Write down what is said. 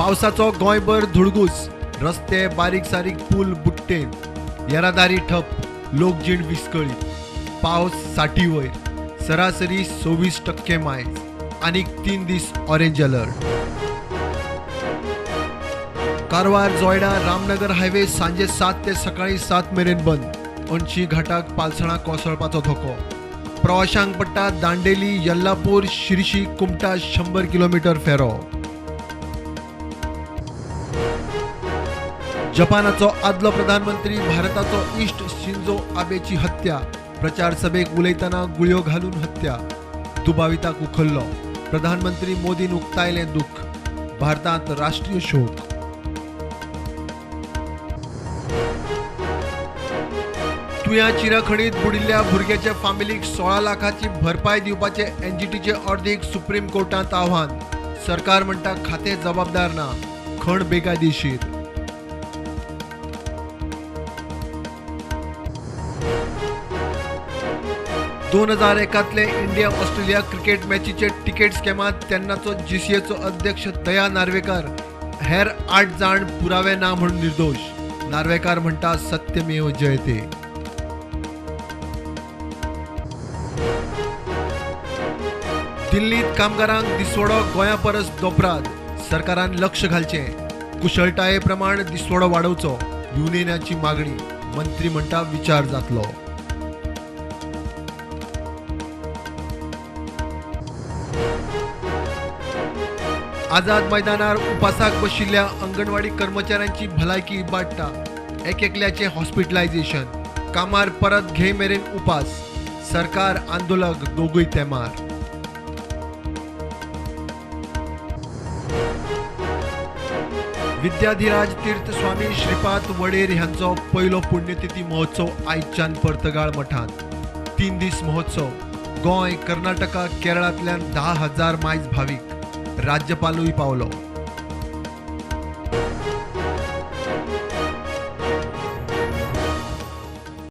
पावसाचो गोंयभर धुडगूस, रस्ते बारीक सारीक पूल बुट्टेन, येरादारी ठप, लोकजीण विस्कळीत. पावस 60 वयर, सरासरी 26% मायज. आनीक 3 दीस orange alert. Karwar Joida Ramnagar highway सांजे 7 ते सकाळी 7 मेरेन बंद. अणशी घाटाक पालसणां कोसळपाचो धोको. प्रवाशांक पडटा दांडेली, यल्लापूर, शिरशी, कुमटा 100 किलोमीटर फेरो. जपानाचो आदलो प्रधानमंत्री भारताचो इश्ट शिंजो आबेची हत्या. प्रचार सभेक उलयतना गुळयो घालून हत्या. दुबाविताक उखल्लो. प्रधानमंत्री मोदीन उक्तायलें दुःख. भारतांत राष्ट्रीय शोक. तुया चिराखणीत बुडिल्ल्या भुरग्याच्या फामिलीक 16 लाखाची भरपाय दिवपाचे एनजीटीचे अर्दीक सुप्रीम कोर्टांत आव्हान. सरकार म्हणटा खातें जबाबदार ना, खण बेकायदेशीर. 2001 इंडिया ऑस्ट्रेलिया क्रिकेट मॅचीचे तिकेट स्कॅमात तेन्नाचो जीसीएचो अध्यक्ष दया नार्वेकर हेर 8 जाण पुरावे ना म्हूण निर्दोष. नार्वेकर म्हणटा सत्यमेव जयते. दिल्लीत कामगारांक दिसवडो गोंया परस दोपराद. सरकारान लक्ष घालचें. कुशळटाये प्रमाण दिसवडो वाडोवचो, युनियनाची मागणी. मंत्री म्हणटा विचार जातलो. आझाद मैदानार उपासाक बशिल्ल्या अंगणवाडी कर्मचाऱ्यांची भलायकी इबाडटा. एकेकल्याचें हॉस्पिटलायझेशन. कामार परत घेय मेरेन उपास. सरकार आंदोलक दोगूय तेमार. विद्याधिराज तीर्थ स्वामी श्रीपाद वडेर ह्यांचो पयलो पुण्यतिथी महोत्सव आयच्यान पर्तगाळ मठांत. 3 दीस महोत्सव. गोंय, कर्नाटका, केरळांतल्यान 10,000 मायज भावीक. राज्यपालूय पावलो.